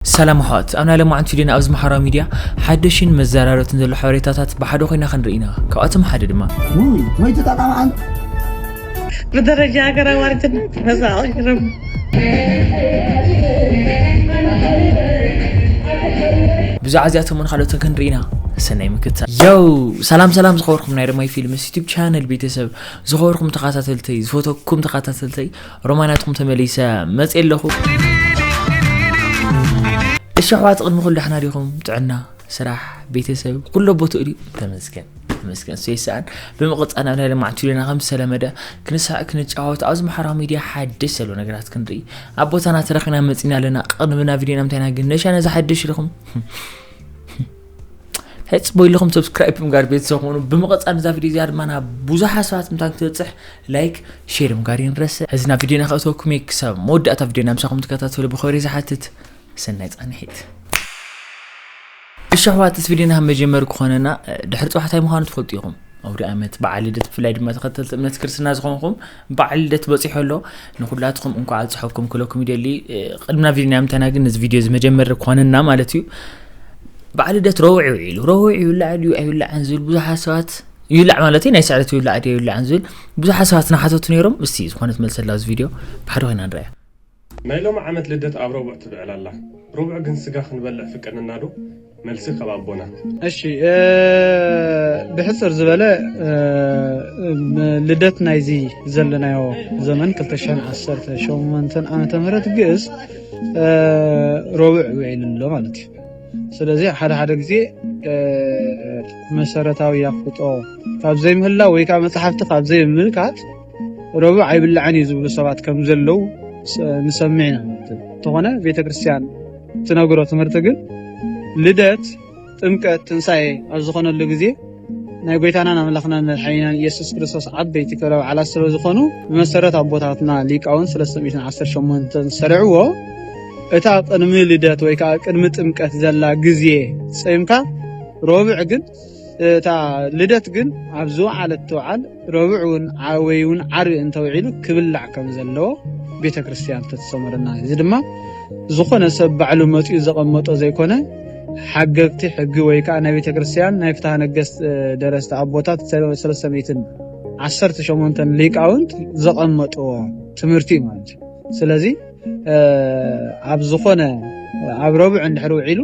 ሰላም ኣሕዋት፣ ኣብ ናይ ሎማዓንቲ ቪድዮና ኣብዚ ማሕበራዊ ሚድያ ሓደሽን መዘራረብትን ዘሎ ሓበሬታታት ብሓደ ኮይና ክንርኢ ኢና። ካብኣቶም ሓደ ድማ ውይ፣ መይቱ ጠቃሚ ኣን- ብደረጃ ሃገር ኣዋርድን መሳቕርም። ብዛዕባ እዚኣቶምን ካልኦትን ክንርኢ ኢና። ሰናይ ምክትታል። ዮው! ሰላም ሰላም ዝኸበርኩም ናይ ረማይ ፊልምስ ዩቱብ ቻነል ቤተሰብ፣ ዝኸበርኩም ተኸታተልተይ፣ ዝፈተኩም ተኸታተልተይ፣ ሮማናትኩም ተመሊሰ መጽእ ኣለኹ። እሺ ኣሕዋት፣ ቅድሚ ኩሉ ደሕና ዲኹም? ጥዕና፣ ስራሕ፣ ቤተሰብ፣ ኩሉ ቦትኡ ድዩ? ተመስገን፣ ተመስገን፣ እሱ ይስኣን። ብምቕጻል ናብ ናይ ሎማዓንቲ ቪድዮና ከም ዝተለመደ ክንስሕቕ ክንጫወት ኣብዚ ማሕበራዊ ሚድያ ሓድሽ ዘሎ ነገራት ክንርኢ ኣብ ቦታና ተረኺና መጺና ኣለና። ቅድሚ ናብ ቪድዮና ምንታይና ግን ነሻ ነዚ ሓድሽ ኢልኹም ተጽበዩ ኣለኹም ሰብስክራይብ ምግባር ቤተሰብ ኹኑ። ብምቕጻል ነዛ ቪድዮ እዚኣ ድማ ናብ ብዙሓት ሰባት ምታን ክትበጽሕ ላይክ፣ ሼር ምግባር ይንረስዕ። ሕዚ ናብ ቪድዮና ከእተወኩም እየ። ክሳብ መወዳእታ ቪድዮና ምሳኹም ትከታተሉ ብኽብሪ ዝሓትት። ሰናይ ጻንሒት። እሺ ኣሕዋት፣ እዚ ቪድዮና ከም መጀመሪ ክኾነና፣ ድሕሪ ጽባሕ እንታይ ምዃኑ ትፈልጡ ኢኹም። ኣውደ ኣመት፣ በዓል ልደት፣ ብፍላይ ድማ ተኸተልቲ እምነት ክርስትና ዝኾንኩም በዓል ልደት በጺሑ ኣሎ። ንኹላትኩም እንኳዕ ኣብጽሐኩም ክለኩም ይደሊ። ቅድምና ቪድዮና ምንታይና ግን ነዚ ቪድዮ እዚ መጀመሪ ክኾነና ማለት እዩ። በዓል ልደት ረቡዕ እዩ ውዒሉ። ረቡዕ ይውላዕ ድዩ ኣይውላዕን ዝብል ብዙሓት ሰባት፣ ይውላዕ ማለተይ ናይ ስዕረት ይውላዕ ድዩ ኣይውላዕን ዝብል ብዙሓት ሰባት እናሓተቱ ነይሮም። እስቲ ዝኾነት መልሲ ኣላ ኣብዚ ቪድዮ ብሓደ ኮይና ንረኣያ። ናይ ሎሚ ዓመት ልደት ኣብ ረቡዕ ትብዕል ኣላ። ረቡዕ ግን ስጋ ክንበልዕ ፍቀደና ዶ? መልሲ ካብ ኣቦና። እሺ፣ እ፣ ብሕጽር ዝበለ፣ እ፣ ም-፣ ልደት ናይዚ ዘለናዮ ዘመን ክልተ ሽሕን ዓሰርተ ሸሞንተን ዓመተ ምህረት ግእዝ፣ እ፣ ረቡዕ ውዒሉ ኣሎ ማለት እዩ። ስለዚ ሓደ ሓደ ግዜ፣ እ፣ መሰረታዊ ኣፍልጦ ካብ ዘይምህላው ወይ ከዓ መጽሓፍቲ ካብ ዘይምምልካት ረቡዕ ኣይብላዕን እዩ ዝብሉ ሰባት ከም ዘለዉ ስ-፣ ንሰምዕ ኢና። እንተኾነ ቤተ ክርስቲያን ትነግሮ ትምህርቲ ግን ልደት፣ ጥምቀት፣ ትንሳኤ ኣብ ዝኾነሉ ግዜ ናይ ጎይታናን ኣምላኽናን መድሓኒናን ኢየሱስ ክርስቶስ ዓበይቲ ክብረ በዓላት ስለ ዝኾኑ ብመሰረት ኣቦታትና ሊቃውንት ሰለስተ ሚእትን ዓሰርተ ሸሞንተን ዝሰርዕዎ እታ ቅድሚ ልደት ወይ ከዓ ቅድሚ ጥምቀት ዘላ ግዜ ጸይምካ ረቡዕ ግን እታ ልደት ግን ኣብ ዝወዓለት ትውዓል፣ ረቡዕ እውን ዓ-፣ ወይ እውን ዓርቢ እንተውዒሉ ክብላዕ ከም ዘለዎ ቤተ ክርስቲያን ተስተምረና። እዚ ድማ ዝኾነ ሰብ ባዕሉ መጺኡ ዘቐመጦ ዘይኮነ፣ ሓገግቲ ሕጊ ወይ ከዓ ናይ ቤተ ክርስቲያን ናይ ፍትሐ ነገስት፣ እ፣ ደረስቲ ኣቦታት ሰለ-፣ ሰለስተ ሚእትን ዓሰርተ ሸሞንተን ሊቃውንት ዘቐመጥዎ ትምህርቲ እዩ ማለት እዩ። ስለዚ፣ እ፣ ኣብ ዝኾነ፣ ኣብ ረቡዕ እንድሕር ውዒሉ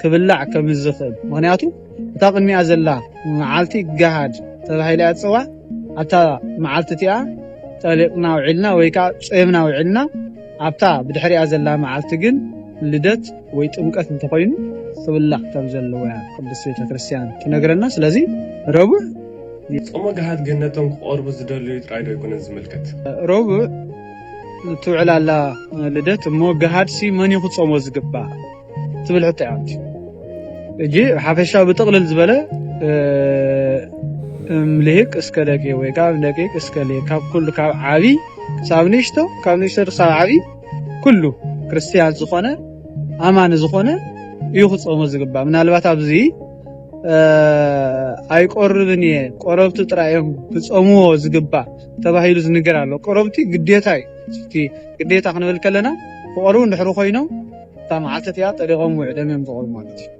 ክብላዕ ከም ዝኽእል፣ ምኽንያቱ እታ ቅድሚኣ ዘላ መዓልቲ ገሃድ ተባሂላ እያ ትጽዋዕ። ኣብታ መዓልቲ እቲኣ ጠሊቕና ውዒልና ወይ ከዓ ጾምና ውዒልና፣ ኣብታ ብድሕሪኣ ዘላ መዓልቲ ግን ልደት ወይ ጥምቀት እንተኾይኑ ክብላዕ ከም ዘለዎ እያ ቅድስት ቤተ ክርስቲያን ትነግረና። ስለዚ ረቡዕ ጾመ ገሃድ ግን ነቶም ክቖርቡ ዝደልዩ ጥራይ ዶ ኣይኮነን ዝምልከት? ረቡዕ ትውዕል ኣላ ልደት፣ እሞ ገሃድሲ መን እዩ ክጾሞ ዝግባእ? ትብል ሕቶ እያ። ሕጂ ሓፈሻ ብጥቕልል ዝበለ፣ እ፣ እም ልሂቅ እስከ ደቂቅ ወይ ካብ ደቂቅ እስከ ልሂቅ፣ ካብ ኩሉ፣ ካብ ዓቢ ክሳብ ንእሽቶ፣ ካብ ንእሽቶ ክሳብ ዓቢ ኩሉ ክርስትያን ዝኾነ፣ ኣማኒ ዝኾነ እዩ ክጾሞ ዝግባእ። ምናልባት ኣብዚ፣ እ፣ ኣይቆርብን እየ፣ ቆረብቲ ጥራይ እዮም ክጾምዎ ዝግባእ ተባሂሉ ዝንገር ኣሎ። ቆረብቲ ግዴታ እዩ። እቲ ግዴታ ክንብል ከለና ክቆርቡ እንድሕሪ ኮይኖም እታ መዓልቲ እቲኣ ጠሊቖም ውዕሎም እዮም ዝቖርቡ ማለት እዩ።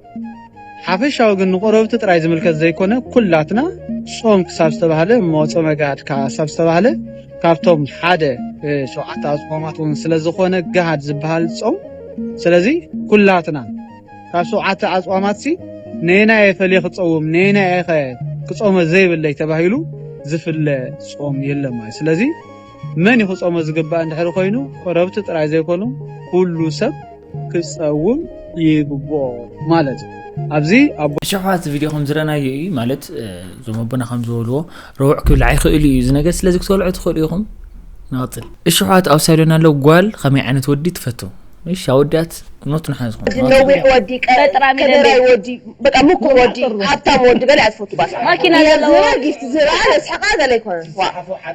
ሓፈሻዊ ግን ንቆረብቲ ጥራይ ዝምልከት ዘይኮነ ኩላትና ጾም ክሳብ ዝተባህለ እሞ ጾመ ገሃድ ክሳብ ዝተባህለ ካብቶም ሓደ፣ እ፣ ሸውዓተ ኣጽዋማት እውን ስለ ዝኾነ ገሃድ ዝበሃል ጾም። ስለዚ ኩላትና ካብ ሸውዓተ ኣጽዋማትሲ ነየናይ እየ ፈልየ ክጸውም፣ ነየናይ እየ ከ ክጾመ ዘይብለይ ተባሂሉ ዝፍለ ጾም የለን ማለት እዩ። ስለዚ መን እዩ ክጾሞ ዝግባእ እንድሕሪ ኮይኑ ቆረብቲ ጥራይ ዘይኮኑ ኩሉ ሰብ ክጸውም ይግብኦ ማለት እዩ። ኣብዚ ኣቦ እሺ ኣሕዋት፣ እዚ ቪድዮ ከም ዝረኣናዮ እዩ ማለት፣ እ፣ እዞም ኣቦና ከም ዝበልዎ ረቡዕ ክብላዕ ይኽእል እዩ እዚ ነገር። ስለዚ ክትበልዑ ትኽእሉ ኢኹም። ንቐጽል። እሺ ኣሕዋት፣ ኣብ ሳይሎን ኣሎ ጓል ከመይ ዓይነት ወዲ ትፈቱ? እሺ ኣወዳት ኖት ንሓዝኹም። ነዊሕ ወዲ፣ ቀ-፣ ቀጥራሚ ቀደራይ ደንዴ። ወዲ፣ በቃ ምኩር ወዲ፣ ሃብታም ወዲ፣ ገለ እያ ትፈቱ ጓል። ማኪና እያ ዘለዋ። ዝህባ፣ ጊፍት ዝህባ፣ ዘስሕቓ ገለ ኣይኮነን። ዋ፣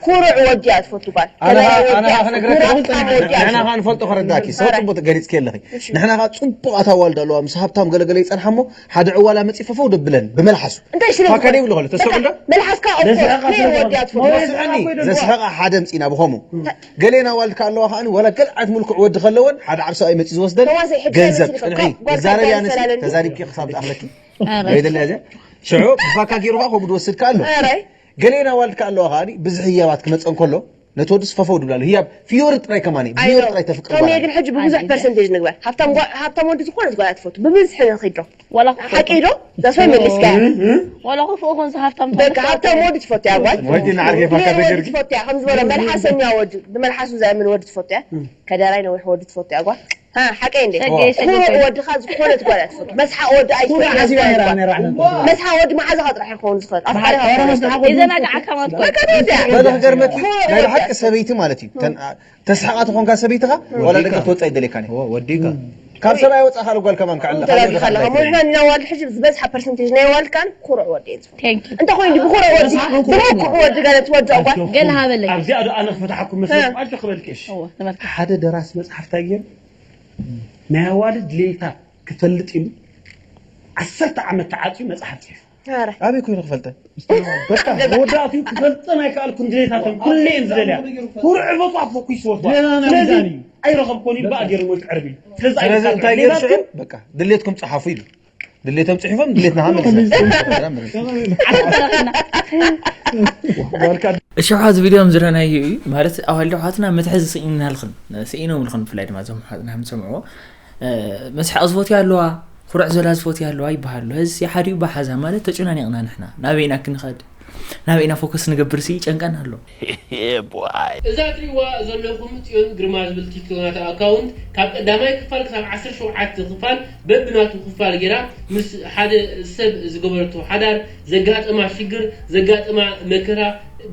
ኩሩዕ ወዲ እያ ትፈቱ ጓል። ኣነ ከ-፣ ከመይ ኣነ ከ ወዲ ክነግረኪ እያ ትፈቱ? ንሕና ከ ንፈልጦ ከረዳእኪ። ሰብ ኣረ። ጽቡቅ ገሊጽኪ ኣለኺ። እሺ። ንሕና ከ ጽቡቃት ኣዋልድ ኣለዋ፣ ምስ ሃብታም ገለገለ ይጸንሓ እሞ፣ ሓደ ዕዋላ መጺ ፈፈው ደብለን፣ ብመልሓሱ። እንታይ ሽለ ፋካ ደይብሉ ከሎ፣ ተሰብኡ እንዶ? መልሓስካ፣ of course፣ ነስሕቓ ክሊር ስለ ወዲ እያ ዝኾነ። ትፈቱ። ወስሐኒ። ዘስሕቓ ሓደ ምጺና ብኸሙ። ገሌና ኣዋልድ ከ ኣለዋ ከኣኒ፣ ዋላ ገለ ዓይነት ምልኩዕ ወዲ ከለወን፣ ሓደ ዓብ ሰብኣይ መጺ ዝወስደን፣ ተዋሰ-፣ ገንዘብ ጽንሒ፣ ጓል ተዛረቢ፣ ኣነሲ ተዛሪብኪ ክሳብ ዝኣኽለኪ። ኧረ። ወይደላ እዚኣ ሽዑ ብፋካ ገይሩ ከዓ ከምኡ ዝወስድ ከኣ ኣሎ። ኧረ። ገሌና ዋልድ ከኣ ኣለዋ ከኣ ብዝሒ ህያባት ክመጸ እንከሎ ነቲ ወዲ ስፈፈው ድብላሉ ህያብ ፊዮሪ ጥራይ ከማኒ ፊዮሪ ጥራይ ተፍቅር ቶሚ ጓል። ግን ሕጂ ብብዙሕ ፐርሰንቴጅ ንግበር። ሃብታም ጓ- ሃብታም ወዲ ዝኾነት ጓል ትፈቱ ብብዝሒ ንኺድ ዶ? ዋላ ሓቂ ዶ? ዛስዋይ መሊስካ። ዋላ ክፉእ ኮንስ ሃብታም በቃ ተመሳሳሊ። ሃብታም ወዲ ትፈቱ እያ ጓል። ወዲ ንዓርገ ፋካ ክሊር ወዲ ተገርጊ። ትፈቱ እያ ከም ዝበሎ መልሓሰኛ ወዲ ብመልሓሱ ዘእምን ወዲ ትፈቱ እያ። ከደራይ ነዊሕ ወዲ ትፈቱ እያ ጓል። ሃ ሓቀይ እንዴ? ጸገይ ኩሩዕ ሸገር። ወድኻ ዝኾነት ጓል እያ ትፈቱ። መስሓ ወዲ ኣይትፈቱ። ኩሩዕ ዓዚባ ነይራ ነይራ ዓለም። መስሓ ወዲ መዓዛኻ ጥራሕ ይኸውን ዝፈቱ። ኣፍቃሪ መዓዛኻ ጥራሕ። ይዘናግዓካ ማለት እኮ። በቃ በዚያ። በዛ ክገርመኪ ኩሩዕ ናይ ወዲ ብሓቂ እያ። ሰበይቲ ማለት እዩ። ተን- ተስሓቓ ተኾንካ ሰበይትኻ ዋላ ወዲካ። ደቂ ትወጻ ይደልየካ ነይ። ወ- ወዲካ። ካብ ሰብኣይ ወጻ ካልእ ጓል ከማን ክዕላ ተጋጊኻ ኣለኻ። እሞ ንሕና ንናዋልድ ሕጂ ዝበዝሓ ፐርሰንቴጅ ናይ ዋልድ ካን ኩሩዕ ወዲ እየን ዝፈቱ። Thank you። እንተ ኮይኑ ብኩሩዕ ወዲ ብኩሩዕ ወዲ ገለ ትወድኦ ጓል። ገለ ሃበለይ። ኣብዚኣ ዶ ኣነ ክፈትሓኩም መስለኩም? እ። ኣጆ ክበልክሽ። እወ፣ ንበልካ። ሓደ ደራሲ መጽሓፍ እንታይ ገይሩ? ናይ ኣዋልድ ድሌታት ክፈልጥ ኢሉ ዓሰርተ ዓመት ተዓጽዩ መጽሓፍ ጽሒፉ። ኧረ። ኣበይ ኮይኑ ክፈልጠ? በቃ መወዳእትኡ ክፈልጠን ኣይከኣልኩን ድሌታቶም ኩለየን ዝደልያ። ኩርዕ በጧ ፎኩስ ወጥቷል። ድሌታና ስለዚ ሚዛን እዩ። ኣይረኸብኮን ኢሉ በቃ ገይሩ ወይ ክዕርብ እዩ። ስለዚ ስለዚ ኣይረኸብን። እንታይ ገይሩ ሽዑ? ድሌታትኩም በቃ ድሌትኩም ጸሓፉ ኢሉ። ድሌቶም ጽሒፎም ድሌትና ሃመልሳ። ኣስተረኽና። እሺ፣ ሕዚ ቪድዮ ዝረኣናዮ እዩ። ማለት ኣዋልድ ኣሕዋትና መትሓዚ ስኢንናልኽን፣ ስኢኖምልኽን ብፍላይ ድማ እዞም ኣሕዋትና ከም ዝሰምዕዎ፣ እ፣ መስሓቕ ዝፈትያ ኣለዋ፣ ኩርዕ ዘላ ዝፈትያ ኣለዋ ይበሃል ኣሎ። እዚ ሓዲኡ ባሓዛ ማለት ተጨናኒቕና ንሕና። ናበይ ኢና ክንኸድ? ናበይ ኢና ፎከስ ንገብር ሲ ይጨንቀና ኣሎ። እዛ ትሪእዋ ዘለኹም ጽዮን ግርማ ዝብል ቲክቶክ ናታ ኣካውንት ካብ ቀዳማይ ክፋል ክሳብ ዓሰርተ ሸውዓተ ክፋል በብናቱ ክፋል ጌራ ምስ ሓደ ሰብ ዝገበረቶ ሓዳር ዘጋጠማ ሽግር ዘጋጠማ መከራ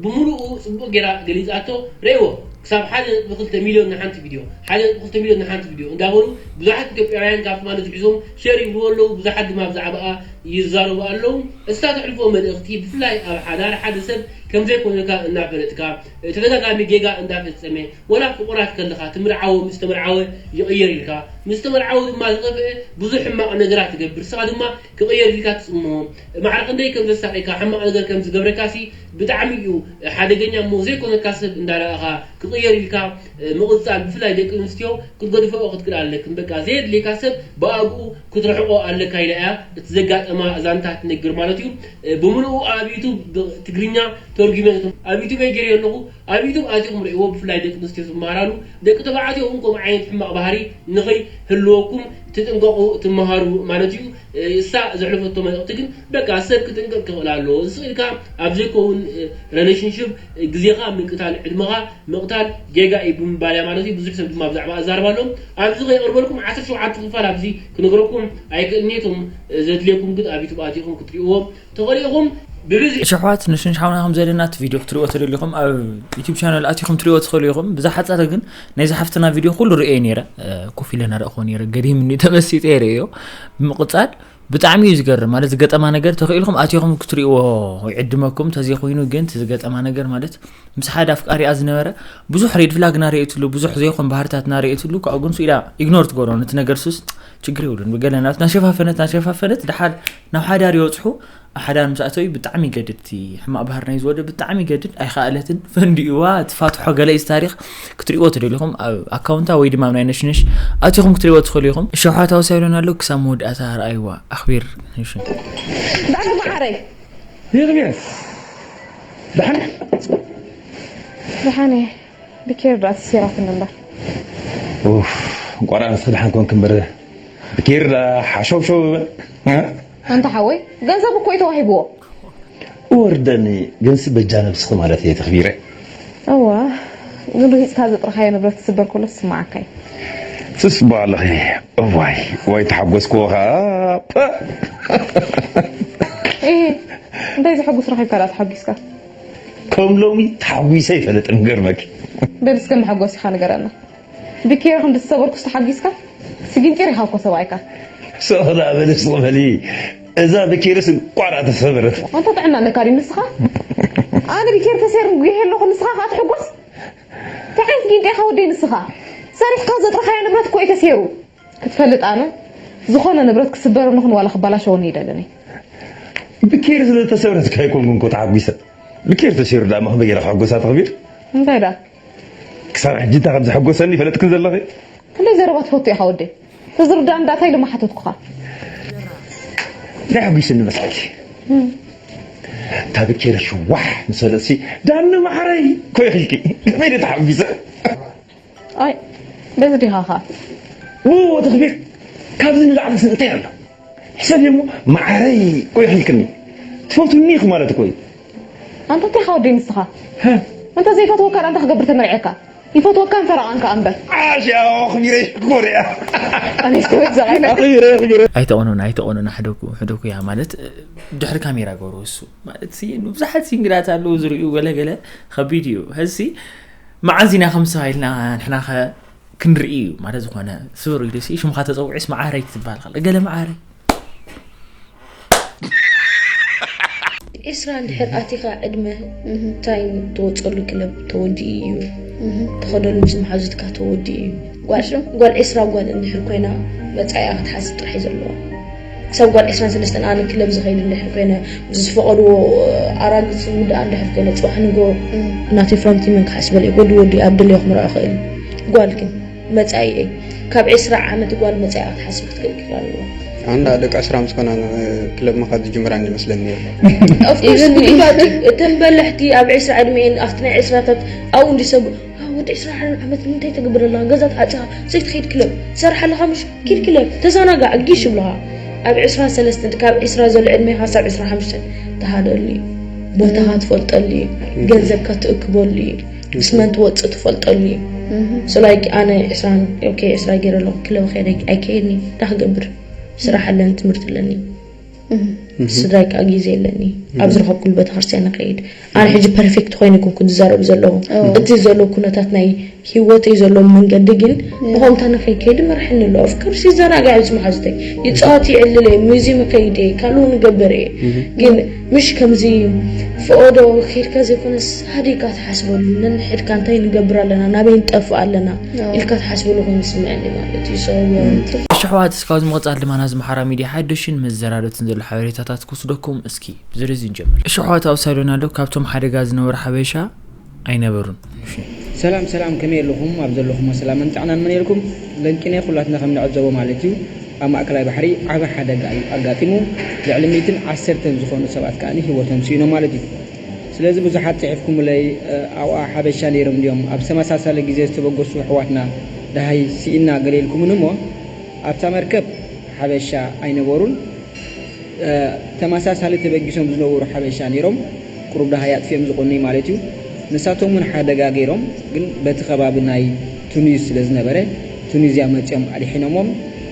ብምሉኡ ጽቡቕ ጌራ ገሊጻቶ። ረእዎ ክሳብ ሓደ ነጥቢ ክልተ ሚልዮን ንሓንቲ ቪድዮ ሓደ ነጥቢ ክልተ ሚልዮን ንሓንቲ ቪድዮ እንዳበሉ ብዙሓት ኢትዮጵያውያን ካብቲ ማለት ዝሕዞም ሸር ይብሉ ኣለዉ። ብዙሓት ድማ ብዛዕባኣ ይዛረቡ ኣለዉ። እሳ ተሕልፎ መልእኽቲ ብፍላይ ኣብ ሓዳር ሓደ ሰብ ከም ዘይኮነካ እናፈለጥካ ተደጋጋሚ ጌጋ እንዳፈጸመ ወላ ፍቑራት ከለኻ ትምርዓዎ ምስ ተመርዓወ ይቕየር ኢልካ ምስ ተመርዓወ ድማ ዝኸፍአ ብዙሕ ሕማቕ ነገራት ትገብር ንስኻ ድማ ክቕየር ኢልካ ትጽምሞ ማዕረ ክንደይ ከም ዘሳቐየካ ሕማቕ ነገር ከም ዝገብረካ ሲ ብጣዕሚ እዩ ሓደገኛ እሞ ዘይኮነካ ሰብ እንዳረኣኻ ክቕየር ኢልካ ምቕጻል ብፍላይ ደቂ ኣንስትዮ ክትገድፈኦ ክትክእል ኣለክን በቃ ዘየድልየካ ሰብ ብኣግኡ ክትርሕቆ ኣለካ ኢላ እያ እቲ ዘጋጠማ ዛንታ ትነግር ማለት እዩ ብምሉኡ ኣብ ዩቱብ ትግርኛ ተርጉመ ኣብ ዩቱብ ገይረ ኣለኹ ኣብ ዩቱብ ኣቲኹም ርእይዎ ብፍላይ ደቂ ኣንስትዮ ትመሃራሉ ደቂ ተባዕትዮ እውን ከምኡ ዓይነት ሕማቕ ባህሪ ንኸይህልወኩም ትጥንቀቑ ትመሃሩ ማለት እዩ እሳ ዘሕለፈቶ መልእኽቲ ግን በቃ ሰብ ክጥንቀቕ ክኽእል ኣለዎ እዚ ኢልካ ኣብ ዘይከውን ሪሌሽንሽፕ ግዜኻ ምቅታል ዕድመኻ ምቕታል ጌጋ እዩ ብምባል እያ ማለት እዩ ብዙሕ ሰብ ድማ ብዛዕባ ኣዛርባ ኣሎ ኣብዚ ከይቕርበልኩም ዓሰርተ ሸውዓተ ክፋል ኣብዚ ክነግረኩም ኣይክእልኒ እቶም ዘድልየኩም ግን ኣብ ዩቱብ ኣቲኹም ክትሪእዎም ተኽእሉ ኢኹም ብብዝሒ እሺ ኣሕዋት ንሽንሽ ሓውና ከም ዘለና እቲ ቪድዮ ክትሪእዎ ተደሊኹም ኣብ ዩቱብ ቻነል ኣቲኹም ትሪእዎ ትኽእሉ ኢኹም ብዝሓፀረ ግን ናይዚ ሓፍትና ቪድዮ ኩሉ ርእየ ነይረ ኮፍ ኢለ ናረእኹ ነይረ ገዲምኒ ተመሲጠ ርእዮ ብምቕፃል ብጣዕሚ እዩ ዝገርም ማለት ዝገጠማ ነገር ተኽኢልኩም ኣቲኹም ክትሪእዎ ይዕድመኩም ተዘይኮይኑ ግን ዝገጠማ ነገር ማለት ምስ ሓደ ኣፍቃሪኣ ዝነበረ ብዙሕ ሬድ ፍላግ ናርእየትሉ ብዙሕ ዘይኮን ባህርታት ናርእየትሉ ካብኡ ግን ኢላ ኢግኖር ትገብሮ ነቲ ነገር ሱስ ችግር የብሉን ብገለ ናት ናሸፋፈነት ናሸፋፈነት ድሓር ናብ ሓዳር ይበፅሑ ኣብ ሓዳር ምስ ኣተው ብጣዕሚ ይገድድ እቲ ሕማቕ ባህር ናይ ዝወደ ብጣዕሚ ይገድድ ኣይኸኣለትን ፈንዲእዋ ትፋትሖ ገለ እዚ ታሪኽ ክትሪእዎ ትደሊኹም ኣብ ኣካውንታ ወይ ድማ ኣብ ናይ ነሽነሽ ኣቲኹም ክትሪእዎ ትኽእሉ ኢኹም እሸውሓት ኣውሳይሎን ኣሎ ክሳብ መወዳእታ ረኣይዋ ኣኽቢር ነሽን ዳግ መዓረይ ይኽብየት ደሓን ደሓን እየ ብኬር ዶ ኣትሲራትኒ እምበር ኡፍ እንቋራ ንስኺ ደሓን ኮንክ እምበር ብኬር ሓሸውሸው በል ኣንታ ሓወይ ገንዘብ እኮ እዩ ተዋሂብዎ ወርደኒ ግንሲ በጃ ነብስኺ ማለት እየ ተኽቢረ እዋ ግን ርሂፅካ ዘጥረኻዮ ንብረት ክስበር ከሎ ትስማዓካ እዩ ስስ በለኺ እዋይ ወይ ተሓጎስክዎ ኸዓ እንታይ ዘሐጉስ ረኺብካ ደኣ ተሓጒስካ ከም ሎሚ ተሓጒሰ ይፈልጥን ገርመኪ በል እስከ መሐጎሲኻ ንገረና ብኬሪ ክንዲ ዝሰበርኩስ ተሓጒስካ ስጊንጢር ኢኻ እኮ ሰብኣይካ ሰኽላ በልስ ዝበሊ እዛ ብኬርስ እንቋዕ ተሰበረት ኣንታ ጥዕና ኣለካ ድዩ ንስኻ ኣነ ብኬር ተሰይሩ ጉሄ ኣለኹ ንስኻ ከዓ ትሕጎስ እንታይ ዓይነት ጊንጢ ኢኻ ወደይ ንስኻ ሰሪሕካ ዘጥረኻዮ ንብረት እኮ እዩ ተሰይሩ ክትፈልጥ ኣነ ዝኾነ ንብረት ክስበረኒ ኹን ዋላ ክባላሸወኒ ይደልን ብኬር ስለተሰብረትካ ኣይኮንኩን እኮ ተሓጒሰ ብኬር ተሰይሩ ደኣ መኽበ ገይረ ክሕጎሳ ተኽቢር እንታይ ደኣ ክሳብ ሕጂ እንታይ ከም ዘሐጎሰኒ ይፈለጥክን ዘለኺ። ክንደይ ዘረባ ትፈቱ ኢኻ ወደይ። ተዝርዳን ዳታ ኢሉ ማሓተትኩኻ። እንታይ ሓጒስኒ መሳኪ? ታብኬረ ሽዋሕ ምስ በለሲ ዳኒ ማዕረይ ኮይ ኺልኪ ከመይ ደ ተሓጒሰ? ኣይ በዚ ዲኻ ኻ? ዎ ተኽቢር ካብዚ ንላዕሊ ስንታይ ኣሎ? ሕሰብ እሞ ማዕረይ ኮይ ኺልክኒ ትፈቱኒ ኢኹ ማለት እኮ እዩ። ኣንታ እንታይ ኻ ወዲ ንስኻ? እንተ ዘይፈትወካ ዳ እንታይ ክገብር ተመርዕካ? ይፈትወካን ፈረቓን ከኣ እምበር። ዓሽ ኣኽቢረ ሽኮር እያ። ኣነስ ክብል ዘባይ ኣኽቢረ ኣኽቢረ ኣይተቆኑን ኣይተቆኑን ሕደኩ ሕደኩ እያ ማለት ድሕሪ ካሜራ ገብሩ እሱ ማለት ሲ ብዙሓት ሲንግላት ኣለዉ ዝርእዩ ገለ ገለ ከቢድ እዩ። ሕዚ መዓዝ ኢና ከም ሰብ ኢልና ንሕና ከ ክንርኢ እዩ ማለት ዝኾነ ስብር ኢሉ ሲ ሽምካ ተፀውዒስ መዓረይ ትበሃል ከለ ገለ መዓረይ ዒስራ እንድሕር ኣቲኻ ዕድመ እንታይ ትወፀሉ ክለብ ተወዲኡ እዩ። ተኸደሉ ምስ መሓዙትካ ተወዲኡ እዩ። ጓል ዒስራ ጓል እንድሕር ኮይና መፃኢኣ ክትሓስብ ጥራሕ እዩ ዘለዋ። ክሳብ ጓል ዒስራን ሰለስተን ኣነ ክለብ ዝኸይድ እንድሕር ኮይነ ዝፈቐድዎ ኣራግፅ ውድኣ እንድሕር ኮይነ ፅባሕ ንጎ ናተይ ፍረምቲ መን ክሓስበሉ እዩ። ወዲ ወዲ ኣብ ደለዮ ክምርዖ ይኽእል እዩ። ጓል ግን መፃኢኤ ካብ ዒስራ ዓመት ጓል መፃኢኣ ክትሓስብ ክትክእል ክኽእል ኣለዋ። ኣንዳ ደቂ ዕስራ ምስ ኮና ክለብ ምኻድ ዝጅምራ እንመስለኒ ነይሩ። ኦፍኮርስ ብግባጭ እተን በላሕቲ ኣብ ዕስራ ዕድሜን ኣብቲ ናይ ዕስራታት ኣብኡ እንዲ ሰብ "ኣው፣ ወዲ ዕስራ ሓደ ዓመት ንምንታይ ተገብር ኣለኻ ገዛ ተዓፂኻ ዘይትኸይድ ክለብ ትሰርሕ ኣለኻ ምሽ ኪድ ክለብ ተዘናጋዕ ጊሽ ይብልኻ ኣብ ዕስራ ሰለስተ ካብ ዕስራ ዘሎ ዕድሜኻ ሳብ ዕስራ ሓሙሽተ ተሃደሉ እዩ ቦታኻ ትፈልጠሉ እዩ ገንዘብካ ትእክበሉ እዩ ምስ መን ትወፅእ ትፈልጠሉ እዩ so like ኣነ ዕስራ ኦኬ ዕስራ ገይረ ኣለኹ ክለብ ከይደ ኣይከይድኒ እንታይ ክገብር ስራሕ ኣለኒ ትምህርቲ ኣለኒ ስድራይ ከዓ ግዜ ኣለኒ ኣብ ዝረኸብኩሉ ቤተክርስትያን ንኸይድ ኣነ ሕጂ ፐርፌክት ኮይኑ ይኩንኩ ዝዛረብ ዘለኹ እቲ ዘሎ ኩነታት ናይ ሂወተይ ዘሎ መንገዲ ግን ብኸምታ ንኸይከይድ መርሐኒ ኣሎ ኦፍኮርስ ይዘናጋዕ ምስ መሓዙተይ ይፃወት ይዕልል እየ ሙዚየም ይኸይድ እየ ካልኡ ንገብር እየ ግን ምሽ ከምዚ ፈኦዶ ከይድካ ዘይኮነስ ሃዲካ ትሓስበሉ ነንሕድካ እንታይ ንገብር ኣለና ናበይ ንጠፍእ ኣለና ኢልካ ትሓስበሉ ኮይኑ ይስምዐኒ ማለት እዩ so እሺ ኣሕዋት እስካብ ዝምቕፃል ድማ ናዚ ማሓራ ሚድያ ሓደሽን መዘናደትን ዘሎ ሓበሬታታት ክወስደኩም እስኪ ብዝርዝር ንጀምር እሺ ኣሕዋት ኣብ ሳይዶን ኣሎ ካብቶም ሓደጋ ዝነበሩ ሓበሻ ኣይነበሩን እሺ ሰላም ሰላም ከመይ ኣለኹም ኣብ ዘለኹም ሰላምን ጥዕናን መን የልኩም ለንቂነ ኩላትና ከም ንዕዘቦ ማለት እዩ ኣብ ማእከላይ ባሕሪ ዓቢ ሓደጋ እዩ ኣጋጢሙ ልዕሊ ሚእትን ዓሰርተን ዝኾኑ ሰባት ከኣ ህይወቶም ስኢኖም ማለት እዩ ስለዚ ብዙሓት ጽሒፍኩምለይ ኣብኣ ሓበሻ ነይሮም ድዮም ኣብ ተመሳሳሊ ግዜ ዝተበገሱ ኣሕዋትና ደሃይ ስኢና ገለ ኢልኩምኒ እሞ ኣብታ መርከብ ሓበሻ ኣይነበሩን ተመሳሳሊ ተበጊሶም ዝነበሩ ሓበሻ ነይሮም ቁሩብ ደሃይ ኣጥፊኦም ዝቆኑይ ማለት እዩ ንሳቶም እውን ሓደጋ ገይሮም ግን በቲ ከባቢ ናይ ቱኒዝ ስለ ዝነበረ ቱኒዝያ መፂኦም ኣድሒኖሞም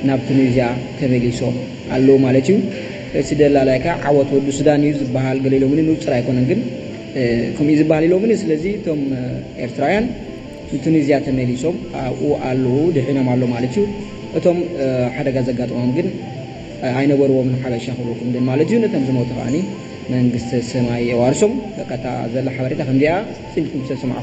ናብ ቱኒዝያ ተመሊሶም ኣለዉ ማለት እዩ። እቲ ደላላይ ከኣ ዓወት ወዲ ሱዳን እዩ ዝበሃል ገለ ኢሎምኒ ንጹር ኣይኮነን ግን ከምኡ እዩ ዝበሃል ኢሎምኒ ስለዚ እቶም ኤርትራውያን ንቱኒዝያ ተመሊሶም ኣብኡ ኣለዉ ድሒኖም ኣሎ ማለት እዩ። እቶም ሓደጋ ዘጋጠሞም ግን ኣይነበርዎምን ሓበሻ ክብለኩም ግን ማለት እዩ። ነቶም ዝሞቱ ከኣኒ መንግስተ ሰማይ የዋርሶም። በቃ እታ ዘላ ሓበሬታ ከምዚኣ ጽንጭ ምስ ተሰምዓ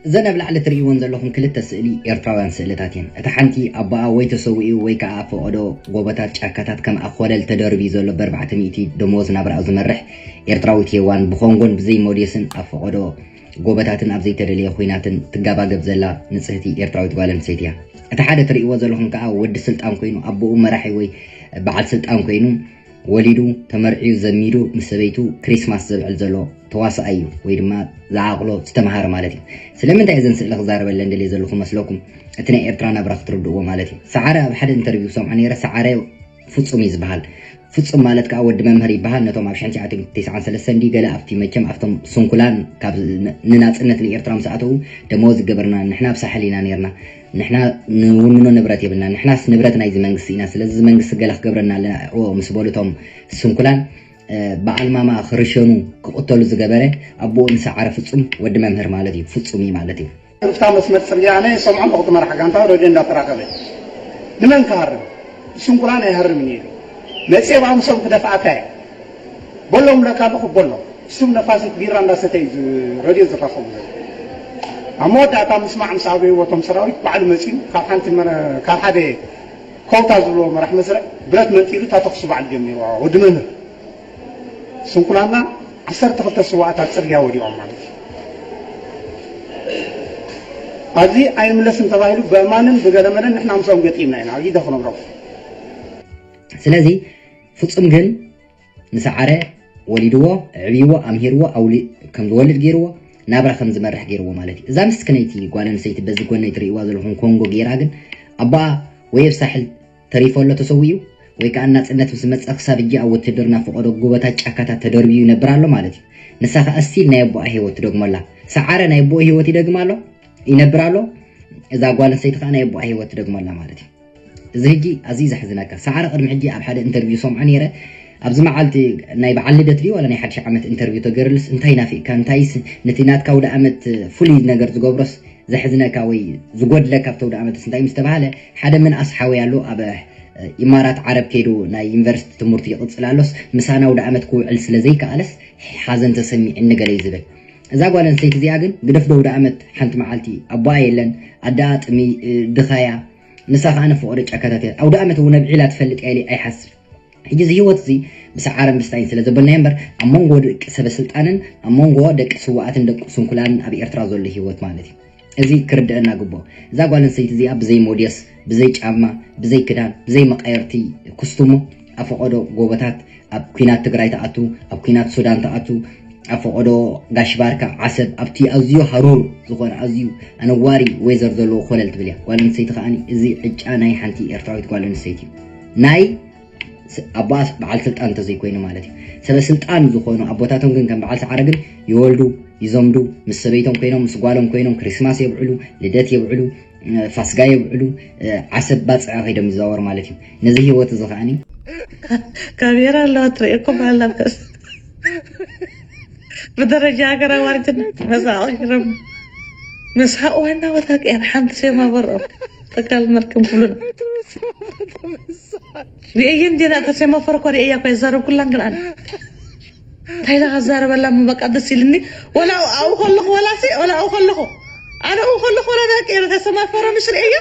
እዘን ኣብ ላዕሊ ትርእይወን ዘለኹም ክልተ ስእሊ ኤርትራውያን ስእልታት እየን። እታ ሓንቲ ኣቦኣ ወይ ተሰዊኡ ወይ ከኣ ኣብ ፈቐዶ ጎቦታት ጫካታት ከም ኣኾለል ተደርብዩ ዘሎ በርባዕተ ሚእቲ ደመወዝ ናብራኡ ዝመርሕ ኤርትራዊት ሄዋን ብኮንጎን ብዘይ ሞዴስን ኣብ ፈቐዶ ጎቦታትን ኣብ ዘይተደለየ ኹናትን ትጋባገብ ዘላ ንጽህቲ ኤርትራዊት ጓል ኣንስተይቲ እያ። እቲ ሓደ ትርእይዎ ዘለኹም ከኣ ወዲ ስልጣን ኮይኑ ኣቦኡ መራሒ ወይ በዓል ስልጣን ኮይኑ ወሊዱ፣ ተመርዕዩ፣ ዘሚዱ፣ ምስ ሰበይቱ ክሪስማስ ዘብዕል ዘሎ ተዋሳኣይ እዩ ወይ ድማ ዝዓቕሎ ዝተምሃረ ማለት እዩ። ስለምንታይ እዘን ስእሊ ክዛረበለን ደልየ ዘለኹ መስለኩም? እቲ ናይ ኤርትራ ናብራ ክትርድእዎ ማለት እዩ። ሰዓረ ኣብ ሓደ ኢንተርቪው ክሰምዖ ነይረ፣ ሰዓረ ፍጹም እዩ ዝበሃል። ፍጹም ማለት ከኣ ወዲ መምህር ይበሃል። ነቶም ኣብ ሽሕን ትሽዓተ ሚእትን ተስዓን ሰለስተን ድዩ ገለ ኣብቲ መቸም ኣብቶም ስንኩላን ካብ ንናጽነት ንኤርትራ ምስ ኣተዉ ደመወዝ ይገበርና ንሕና ኣብ ሳሕል ኢና ነይርና። ንሕና ንውንኖ ንብረት የብልና ንሕናስ ንብረት ናይዚ መንግስቲ ኢና ስለዚ እዚ መንግስቲ ገለ ክገብረና ኣለዎ ምስ በሉ እቶም ስንኩላን በዓል ማማ ክርሸኑ ክቕተሉ ዝገበረ ኣቦኡ ንሰዓረ ፍጹም ወዲ መምህር ማለት እዩ። ፍጹም እዩ ማለት እዩ። ሩፍታ መስመር ጽርግያ ኣነ ሰምዖም ብቕቲ መራሕ ጋንታ ረድዮ እንዳተራኸበ ንመን ክሃርም? ስንኩላን ኣይሃርምን እዩ ኢሉ መጽየ ብኣምሶም ክደፍኣካ እየ በሎም ለካ ኣለኹ በሎም። እሱም ነፋሲት ቢራ እንዳሰተ እዩ ረድዮ ዝራኸቡ ዘሎ። ኣብ መወዳእታ ምስማዕ ምስ ኣበይዎ እቶም ሰራዊት ባዕሉ መጺኡ ካብ ሓንቲ ካብ ሓደ ኮውታ ዝብልዎ መራሕ መስርዕ ብረት መንጢሉ እታ ተኹሲ ባዕሉ ጀሚርዋ ወዲ መምህር ስንኩላና ዓሰርተ ክልተ ስዋኣት ኣብ ፅርግያ ወዲቖም ማለት እዩ። ኣብዚ ኣይንምለስን ተባሂሉ ብእማንን ብገለመለን ንሕና ምስኦም ገጢምና ኢና። ኣብ ኢደ ክነብረኩም። ስለዚ ፍጹም ግን ንሰዓረ ወሊድዎ፣ ኣዕብይዎ፣ ኣምሂርዎ፣ ኣውሊ ከም ዝወልድ ገይርዎ፣ ናብራ ከም ዝመርሕ ገይርዎ ማለት እዩ። እዛ ምስክነይቲ ጓል ኣንስተይቲ በዚ ጎነይ ትርእይዋ ዘለኹም ኮንጎ ገይራ ግን ኣቦኣ ወይ ኣብ ሳሕል ተሪፉ ኣሎ ተሰዊኡ ወይ ከዓ ናፅነት ምስ መፀ ክሳብ ሕጂ ኣብ ውትድርና ፈቆዶ ጎቦታት ጫካታት ተደርብዩ ይነብር ኣሎ ማለት እዩ። ንሳ ከዓ እስቲል ናይ ኣቦኣ ህይወት ትደግሞ ኣላ። ሰዓረ ናይ ኣቦኡ ህይወት ይደግም ኣሎ ይነብር ኣሎ። እዛ ጓል ኣንስተይቲ ከዓ ናይ ኣቦኣ ህይወት ትደግሞ ኣላ ማለት እዩ። እዚ ሕጂ ኣዝዩ ዘሕዝነካ። ሰዓረ ቅድሚ ሕጂ ኣብ ሓደ ኢንተርቪው ሰምዖ ነይረ። ኣብዚ መዓልቲ ናይ በዓል ልደት ድዩ ዋላ ናይ ሓድሽ ዓመት ኢንተርቪው ተገይሩልስ እንታይ ናፊቕካ? እንታይስ ነቲ ናትካ ኣውደ ዓመት ፍሉይ ነገር ዝገብሮስ ዘሕዝነካ ወይ ዝጎድለካ ኣብቲ ኣውደ ዓመትስ እንታይ ምስ ተባሃለ ሓደ ምንኣስ ሓወይ ኣሎ ኣብ ኢማራት ዓረብ ከይዱ ናይ ዩኒቨርሲቲ ትምህርቱ ይቕጽል ኣሎስ ምሳና ኣውደ ዓመት ክውዕል ስለ ዘይከኣለስ ሓዘን ተሰሚዕኒ ገለ እዩ ዝብል። እዛ ጓል ኣንስተይቲ እዚኣ ግን ግደፍ ዶ ኣውደ ዓመት ሓንቲ መዓልቲ ኣቦኣ የለን ኣደኣ ጥሚ ድኻያ ንሳ ከኣ ንፍቕሪ ጫካታት እያ። ኣውደ ዓመት እውን ኣብዒላ ትፈልጥ እያ ኢለ ኣይሓስብ። ሕጂ እዚ ህይወት እዚ ብሰዓርን ብስታይን ስለ ዘበልናዮ እምበር ኣብ መንጎ ደቂ ሰበ ስልጣንን ኣብ መንጎ ደቂ ስዋኣትን ደቂ ስንኩላንን ኣብ ኤርትራ ዘሎ ህይወት ማለት እዩ። እዚ ክርደአና ግብኦ። እዛ ጓል ኣንስተይቲ እዚኣ ብዘይ ሞዴስ፣ ብዘይ ጫማ፣ ብዘይ ክዳን፣ ብዘይ መቃየርቲ ኩስቱሞ ኣብ ፈቐዶ ጎቦታት ኣብ ኲናት ትግራይ ትኣቱ፣ ኣብ ኲናት ሱዳን ትኣቱ፣ ኣብ ፈቐዶ ጋሽ ባርካ ዓሰብ ኣብቲ ኣዝዩ ሃሩር ዝኾነ ኣዝዩ ኣነዋሪ ዌዘር ዘለዎ ኮለል ትብል እያ ጓል ኣንስተይቲ ከኣ እዚ ዕጫ ናይ ሓንቲ ኤርትራዊት ጓል ኣንስተይቲ እዩ ናይ ኣቦኣስ በዓል ስልጣን እንተዘይኮይኑ ማለት እዩ ሰበ ስልጣን ዝኾኑ ኣቦታቶም ግን ከም በዓል ሰዓረ ግን ይወልዱ ይዘምዱ ምስ ሰበይቶም ኮይኖም ምስ ጓሎም ኮይኖም ክሪስማስ የብዕሉ ልደት የብዕሉ ፋስጋ የብዕሉ ዓሰብ ባፅዕ ከይዶም ይዛወሩ ማለት እዩ ነዚ ህይወት እዚ ከዓኒ ካሜራ ኣለዋ ትርእየኩም ኣላ ብደረጃ ሃገር ኣዋርድን መዛቕ ይረም መስሓቕ ዋና ወታቂ ሓንቲ ሴማ በርኦም ተካል መርክም ኩሉና ሪእየ እንዴና ተሴማ ፈረኮ ሪእያ እኳ ይዛረብ ኩላን ግን ኣነ እንታይ ኢላ ከዛረበላ ምን በቃ ደስ ኢልኒ ወላ ኣብኡ ከለኹ ወላ ሲ ወላ ኣብኡ ከለኹ ኣነ ኣብኡ ከለኹ ወላ ደቂ ተሰማ ፈረ ምሽ ሪእያ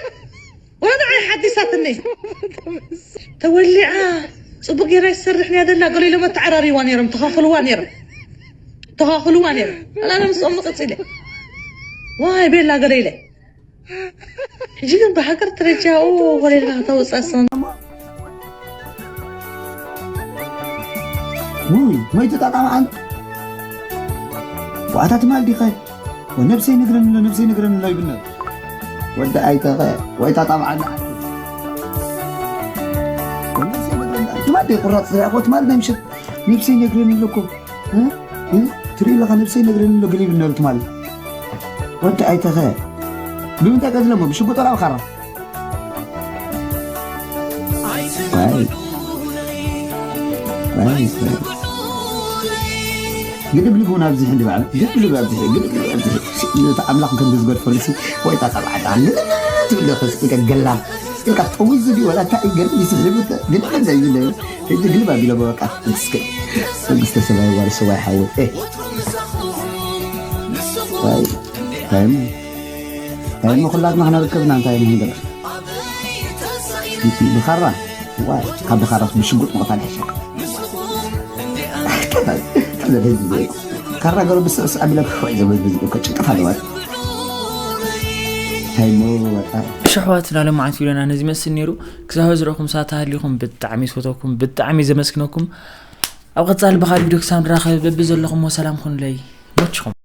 ወላ ንዓይ ሓዲሳትኒ ተወሊዓ ፅቡቅ ጌራ ይሰርሕ ንያ ደላ ገሎ ኢሎም ኣተዓራርይዋ ነይሮም ተኻኽልዋ ነይሮም ተኻኽልዋ ነይሮም ኣላ ኣነ ምስኦም ምቅፅለ ዋይ ቤላ ገለ ኢለ ሕጂ ግን ብሃገር ደረጃኡ ወለድካ ከተውፅእ ኣሰና ውይ መይቱ ጠቃምዓን ዋዕታ ትማል ዲኸ ወነብሰይ ነግረኒ ኣሎ ነብሰይ ነግረኒ ኣሎ ይብልና ወዲ ኣይተኸ ወይ ታጣብዓና ትማል ቁራፅ ስሪዕኮ ትማል ናይ ምሸት ነብሰይ ነግረኒ ኣለኩም ትርኢ ኣለኻ ነብሰይ ነግረኒ ኣሎ ገለ ይብል ነበረ ትማል ወዲ ኣይተኸ ብምንታይ ቀትለሞ ብሽጉጥ ወላ ብኻራ ግድብልብ እውን ኣብዚሒ እንዲ በዓል ግድብልብ ኣብዚሒ ግድብልብ ኣብዚሒ ነቲ ኣምላኽ ከም ዝገድፈሉ ሲ ወይ ጣጣ ባዕዳ ግድብልብ ትብል ዶ ከስጥልካ ገላ ስጥልካ ጠዊዙ ድዩ ወላ እንታይ ገለ ይስሕብ ግድብልብ እንታይ ይብል ሕጂ ግልብ ኣቢሎ በቃ እስከ መንግስተ ሰማይ ዋርሶ ዋይ ሓወይ እ ዋይ ታይም ታይም ኩላትና ክነርከብና እንታይ ንህንገር ብኻራ ዋይ ካብ ብኻራ ብሽጉጥ ምቕታል ሕሻ ካራ ገሩ ብስዕስዕ ኣቢለ ክሕዋይ ዘበዝበዝ እኮ ጭንቀት ኣለዋ ታይሞ ወጣ ኣሕዋትና ለማዓት ቪድዮና ነዚ መስል ነይሩ ክሳብ ዝረኹም ሳት ሃሊኹም ብጣዕሚ ዝፈተኩም ብጣዕሚ ዘመስግነኩም ኣብ ቀጻሊ ብኻል ቪድዮ ክሳብ ንራኸብ በቢ ዘለኹም ሰላም ኩኑለይ መችኹም